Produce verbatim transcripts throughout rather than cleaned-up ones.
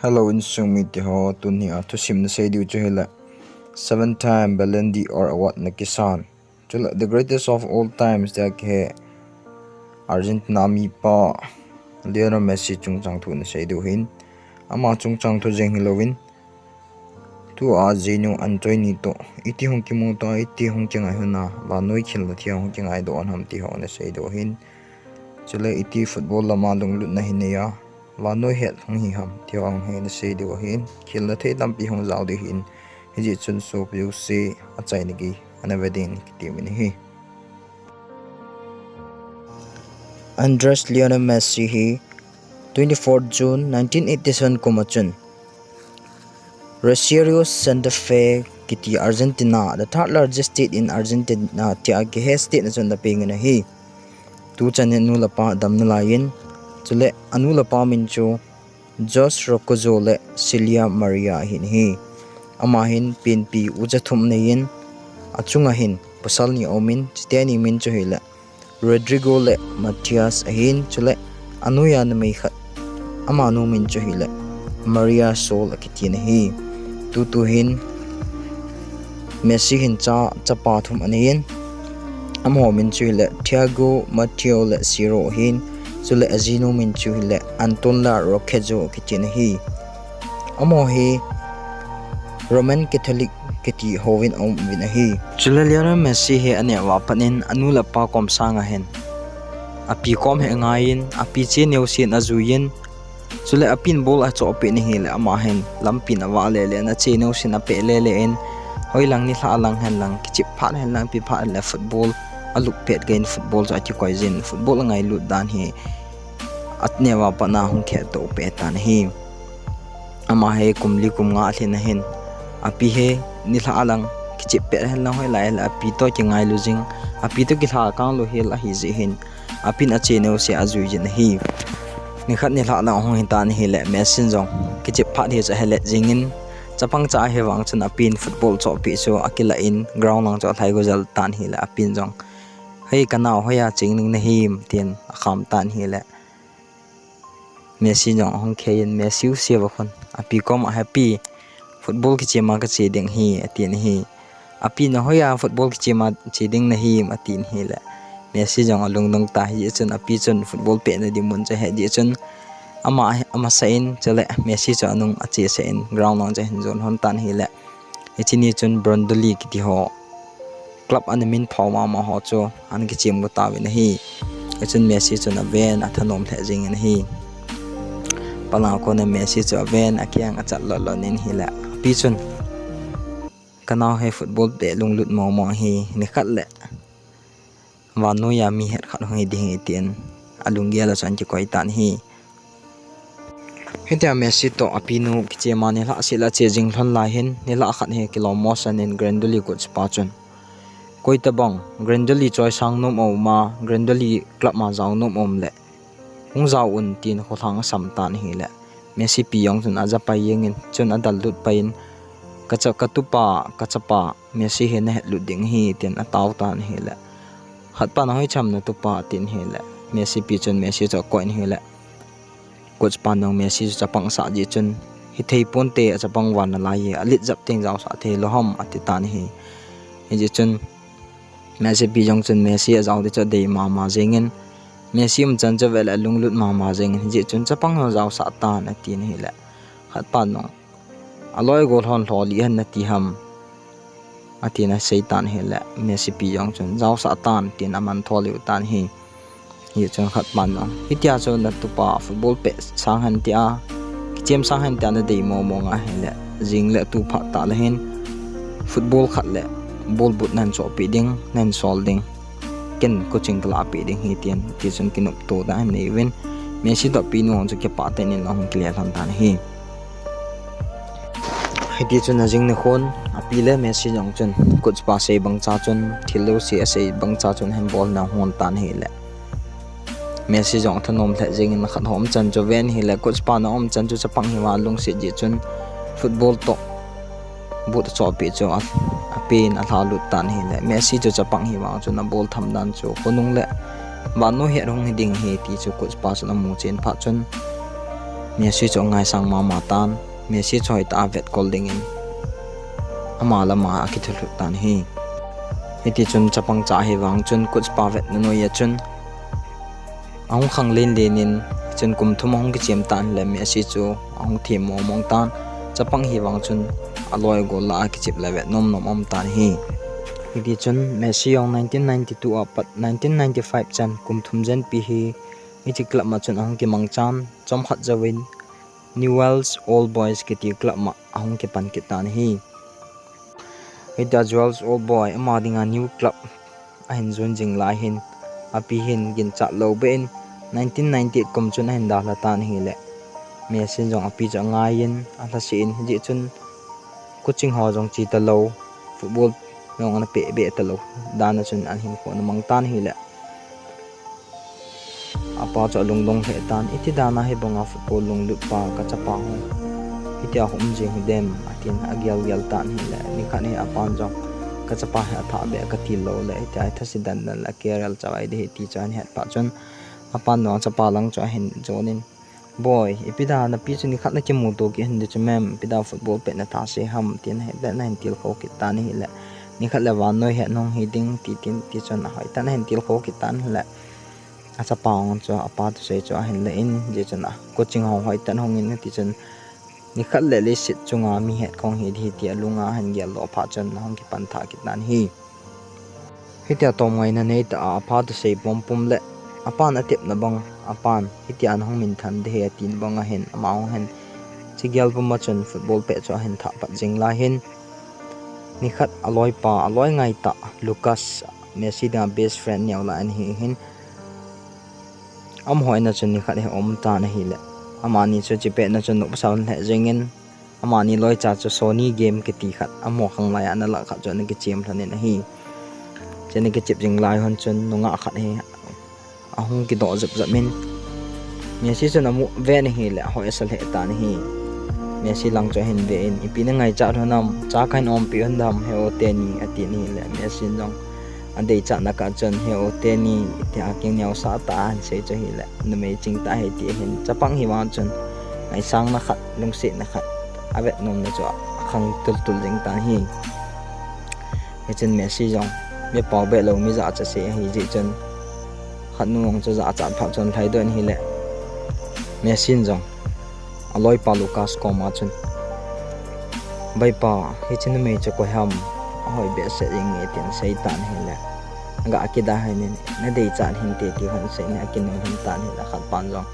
Hello, insung mite ho, tuni a thusim nasei diu chu hile seven time Ballon d'Or award nakisan, chule the greatest of all times tia kihe Argentina mipa Lionel Messi chungchang thu nasei diu hin. Ama chungchang thu jeng hilouvin, tua ajinu Antoine toh iti hung kimu ta, iti hung kingai hon a, vannoi khel nathei hung kingaidoh ham ti ho nasei diu hin. Chule iti football lama lunglutna hinei a, vannoi het hung hi ham ti ho hung hi nasei diu hin. Khel nathei tampi hung jao diu hin. Hijeh chun sopi jouse achaina gei ana ve ding kati uvin ahi. Andres Lionel Messi hi twenty-fourth June nineteen eighty-seven kum a chun Rosario Santa Fe kiti Argentina, the third largest state in Argentina tia kihe state na chun ana peng in ahi. Tuchan in anu le apa adamna laiyin, chule anu le apa min chu Jose Rocozo le Celia Maria ahin ahi. Ama hin penpi ucha thum aneiyin, achunga hin pasal ni aumin, chuteni min chu hile Rodrigo le Matias ahin, chule anoiya numei khat, amanu min chu hile Maria Sol akitin ahi. Tutu hin Messi hin cha, chapa thum aneiyin, amaho min chu hile Thiago, Mateo le Ciro ahin, chule ajinu min chu hile Anton le Rocozo akitin ahi. Amaho hi Roman Catholic kiti hovin aum uvin ahi. Chule Lionel Messi hi aneo a pat in anu le apa kom sanga hin api kom hi angaiyin, api che neosen ajuiyin, chule apin ball achohpeh na hile ama hin lampin avah lele in, ache neosen apeh lele in, hoilang nilhah lang henlang, kichep phat henlang, ipi phat henlang football alup pet geiyin football chu akikoi jin, football angailut dan hi aneo a pat na hung khettoh peh tan ahi. Ama hi kum li kum nga alhin ahin, api hi nilhah lang kichep pet henlang, hoilai le api toh kingailu jing, api toh kilhakang lou hel ahijeh hin, apin ache neosen ajui jin ahi. Nikhat nilhah lang ahung hitan ahile Messi in jong kichep phat hi chu ahelet jengin, chapang cha ahivang chun apin football chohpeh chu akilah in ground lang chu alhai go jel tan ahile apin jong, "Hei, kanao, hoiya cheng ding nahim?" tin akham tan ahile Messi jong ahung kheiyin, Messi u seiva khun api koma, "Api, football kichem a kache ding ahi," atin ahi. Apin, "Hoiya football kichem a che ding nahim?" atin ahile Messi jong alungdong tan, hijeh chun api chun football pehna ding mun chu ahet jeh chun ama, amasah in, chule Messi chu anung achesah in ground lang chu ahin jon lhon tan ahile, hiche ni chun Balotelli kiti ho, club ana minphao mama ho chu ana kichem go tauvin ahi. Hichun Messi chun aven, athanom lheh jengin ahi. Palang a kona Messi chu aven, akeng achat lotlot in ahile api chun, "Kanao hi football peh lunglut mongmong ahi, nikhat le vannoiya mi het khat hung hi ding ahi," tin alunggel a chu ana kikoi tan ahi. Hitia Messi toh apinu kichem a nilhah sel a che jing lhon lai hin, nilhah khat hi kilom mosan in Balotelli coach pa chun, "Koitabang Balotelli choisang nom aum a, Balotelli club ma jao nom aum le hung jao un," tin kholhang asam tan ahile Messi pi jong chun ajapai jengin, chun adallut pai in, "Kacha, katupa, kachapa, Messi hi nahetlut ding ahi," tin atao tan ahile, khatpan, "Hoicham natupa?" atin ahile Messi pi chun Messi chu akoh in ahile, coach pan jong Messi chu chapang asah jeh chun, "Hithei ponte, achapang van nalai hi, alet jap teng jaosah thei lou ham?" ati tan ahi. Hijeh chun Messi pi jong chun Messi ajao ding chu adei mama jengin, Messi umchan chu avet le alunglut mama jengin, hijeh chun, "Chapang jong jaosah tan," atin ahile, khatpan jong, "Aloi gol hon lho lih hen nati ham?" atin asei tan ahile Messi pi jong chun, "Jaosah tan," tin aman tho lheh tan ahi. Hichun khatpan jong, "Hitia chu natupa football peh sang hen tia, kichem sang hen tia nadei mongmong ahile, jing le tu phat tah le hin football khat le ball boot nahin chohpeh ding, nahin sol ding, ken coaching kalah peh ding ahi," tin, tichun kinopto dan anei uvin, Messi toh apinu chu kipah tah in ahung kile lhon tan ahi. Hitichun ajing nikhon api le Messi jong chun coach pa sei bang cha chun, thil jouse asei bang cha chun, ahin bol na hung tan ahile Messi jong athanom lheh jengin, khat ho umchan chu aven ahile, coach pa na umchan chu chapang hi vang lungset jeh chun football toh boot achohpeh chu a, apen alhalut tan ahile, Messi chu chapang hi vang chun abol tham dan chu khonung le vannoi het hung hi ding ahi ti chu coach pa chun amu chen phat chun, Messi chu angaisang mama tan, Messi chu hoitah a vetkol dingin ama lama akithulhut tan ahi. Hiti chun chapang cha ahi vang chun coach pa vetna noiya chun ahung khang lenlen in, chun kum thum ahung kichem tan le Messi chu ahung them mongmong tan, chapang ahi vang chun aloi goal lah a kichep le vet nomnom aum tan ahi. Hiti chun Messi jong nineteen ninety-two a pat nineteen ninety-five chan kum thum jenpi hi hiche club ma chun ahung kimang chan, chomkhat jouvin Newell's Old Boys kiti club ma ahung kipan kit tan ahi. Hitia Newell's Old Boy ama dinga new club ahin join jing lai hin, api hin ginchat lou beh in nineteen ninety-eight kum chun ahin dalha tan ahile, Messi in jong api chu angaiyin alhaseh in, hijeh chun coaching ho jong che talou, football jong ana peh beh talou dan a chun ahin khona mang tan ahile, apa chu alungdong lheh tan, iti dan a hibanga football lunglut pa kachapa hung hitia hung um jing hidem, atin agel gel tan ahile, nikhat hi apan jong kachapa hi athah beh katil lou le, hitia athase dan dan le akerel chavai ding ahi ti chu ahin het phat chun, apan jong achapa lang chu ahin jon in, Boy, ipi dan a napi chu nikhat nakimuto kit hon ding chu mem, ipi dan football pet nathase ham, tin ahin, ahin tilkhou kit tan ahile, nikhat le vannoi het nahung hi ding, ti tin, ti chun ahoitah in ahin tilkhou kit tan ahile, achapa jong chu apa thusei chu ahin le in, hijeh chun a coaching ho hoitah in ahung in, hiti chun nikhat le leiset chunga mi het kahung hi ding ahi ti alunga ahin geldoh phat chun ahung kipan thah kit tan ahi. Hitia tomngaina neitah a apa thusei pompom le apan atepna bang, apan hitia nahung minthan ding ahi atina bang ahin, ama jong hin chegel puma chun football pet chu ahin thah pat jing lai hin, nikhat aloipa, aloi ngaitah Lucas, Messi dinga best friend neo lah in ahi hin, amaho in a chun nikhat hi aum tan ahile, amani chu chepet na chun nopsah lheh jengin, amani loicha chu Sony game kiti khat amaho khanglai a analah khat chu ana kichem lhonin ahi. Chu ana kichep jing lai hon chun nungah khat hi ahung kidoh jep jep in, Messi chun amu ven ahile ahoisa lheh tan ahi. Messi lang chu ahin ve in, ipi nangaichat lhon ham, cha kahin ompeh hon dam, he o teni, atin ahile, Messi in jong adeichatna kah chun, he o teni, tia kineo sah tah a ahin sei chu ahile, numei chingtah ahi ti ahin, chapang ahi vang chun ngaisangna khat, lungsetna khat, avet nomna chu akhang tultul jing tan ahi. Hichun Messi jong mi pao beh lou, mi jachat sei ahi jeh chun, khatnu jong chu jachat phat chun lhaidoh in ahile, Messi in jong aloipa Lucas koma chun, Baipa, hiche numei chu koi ham, ahoi behseh jenge, tin asei tan ahile, aga kidalhan in, nadeichat hinte, ti hon asei in, akinung lhon tan ahile, khatpan jong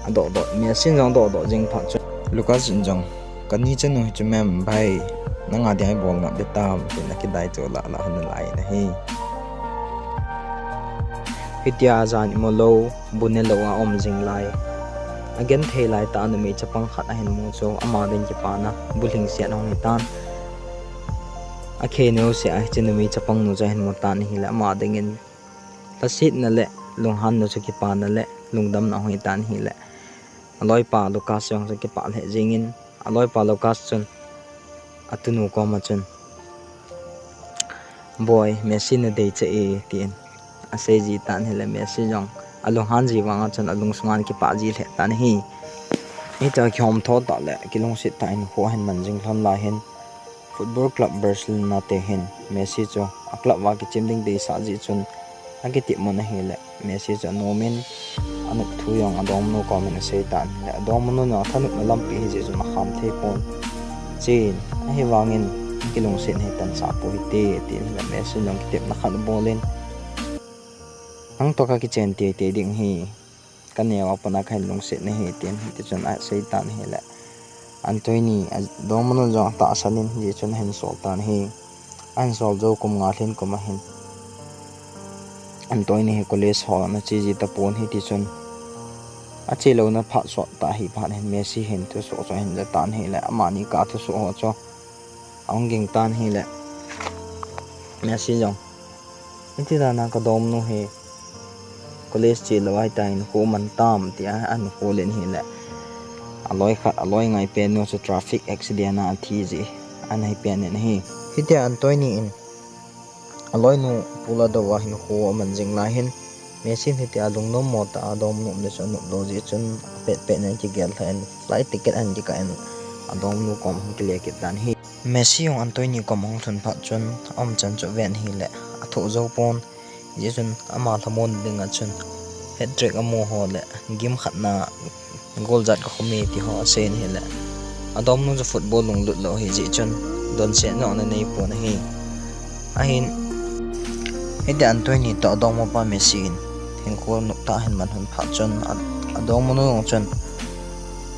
adohdoh, Messi in jong adohdoh jing phat chun, Lucas in jong, Kani chanu hi chu mem, bai, nanga dinga ibol ngap ding tam, tin akidai chu lah lah hon nalai in ahi. Hitia jan imu lou, bu ne lou a um jing lai, agenthei laitah a numei chapang khat ahin mu chu, ama ding kipana bu lhingset ahung hitan. Akhel neo seh a hiche numei chapang nu chu ahin mu tan ahile, ama dingin lhasetna le lunghanna chu kipana le lungdamna ahung hitan ahile, aloipa Lucas jong chu kipah lheh jengin, aloipa Lucas chun atunu koma chun, Boy, Messi nadeicha e, tin asei ji tan ahile, Messi jong alunghan ji vanga chun alungsunga ana kipah ji lheh tan ahi. Hitia kihom tho tah le kilungset tah in hinkho ahin man jing lhon lai hin, Football Club Barcelona te hin Messi chu a club a kichem ding deisah jeh chun akitep mun ahile, Messi chu anomin, anop thu jong adongmanu komin asei tan ahile, adongmanu jong athanopna lampi ahi jeh chun akham thei pon. Chuin, ahivangin kilungset hi tansah pou hite, atin ahile, Messi jong kitepna khat abolin, Nang toh kakichen teitei ding ahi, kaneo a pat a kahin lungset nahi, tin hiti chun asei tan ahile, Antoine, adongmanu jong atahsan in hiti chun ahin sol tan ahi. Ahin sol jou kum nga lhin kum ahin, Antoine hi college ho ana che ji tapon, hiti chun ache louna phat sot tah ahi phat hin Messi hin thusoh chu ahin ja tan ahile, amani kah a thusoh ho chu ahung ging tan ahile, Messi jong, Iti dan a kadongmanu hi college che lou ahitah in hinkho aman tam, tia ahin kholin ahile, aloi khat, aloi ngaipen nu chu traffic accident a athi jeh ana hipen in ahi. Hitia Antoine in aloinu pul a dou a hinkho aman jing lai hin, Messi in hitia lungnom mo tah a adongmanu umna chu anop lou jeh chun, pet pet na kigel lha in, flight ticket ahin kikah in, adongmanu kom ahung kile kit tan ahi. Messi jong Antoine kom ahung lhun phat chun, aumchan chu aven ahile, athoh jou pon. Hijeh chun ama lhamon dinga chun hat-trick amu ho le, game khat na goal jat kakhum e ti ho asei in ahile, adongmanu chu football lunglut lou hijeh chun, donset jong ana nei pon ahi. Ahin, hiti Antoine toh adongmapa Messi in hinkho noptah ahin man lhun phat chun, a, adongmanu jong chun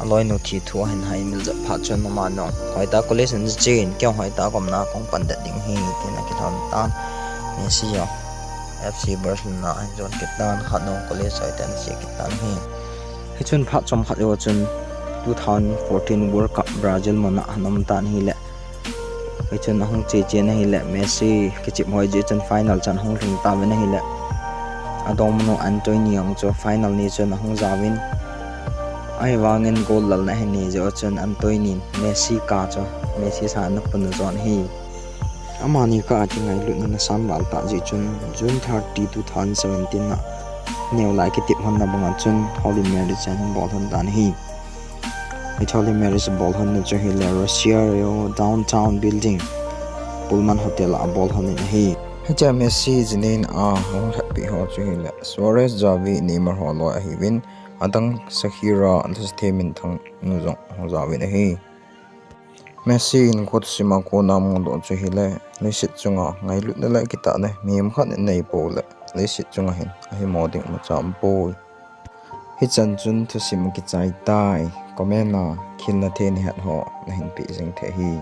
aloinu thi thu ahin haimil jep phat chun, ama jong, hoitah college in che in, kei jong hoitah a umna kahung pan det ding ahi, tin akilhon tan. Messi jong F C Barcelona ahin jon kit tan, khatnu college hoitah in che kit tan ahi. Hichun phat chomkhat jou chun two thousand fourteen World Cup Brazil muna ahin um tan ahile, hichun ahung che chen ahile, Messi kichep hoi jeh chun final chan ahung lhung tauvin ahile, adongmanu Antoine jong chu final ni chun ahung jaovin, ahivangin goal lalna ahin nei jeh chun Antoine in Messi kah chu, Messi sanga ana pung jon ahi. Amani kah a kingailutna ana sang val tah jeh chun, June thirty, two thousand seventeen a, neo lai kitep lhonna banga chun Holy Marriage ahin bol lhon tan ahi. Hiche Holy Marriage bol lhonna chu ahile Rosario Downtown Building, Pullman Hotel a abol lhon in ahi. Hichea Messi, Zidane a ahung lhatpeh ho chu ahile Suarez, Xavi, Neymar ho loi ahiuvin, adang Shakira, lhasam minthang nu jong ahung jaovin ahi. Messi in hinkho thusim a kona amudoh chu ahile, leiset chunga ngailutna le kitahna mihem khat in anei pou le, leiset chunga hin ahimo ding imacha aumpoi. Hichan chun thusim akichai tai, comment a khel na thei nahet ho nahin peh jing thei ahi.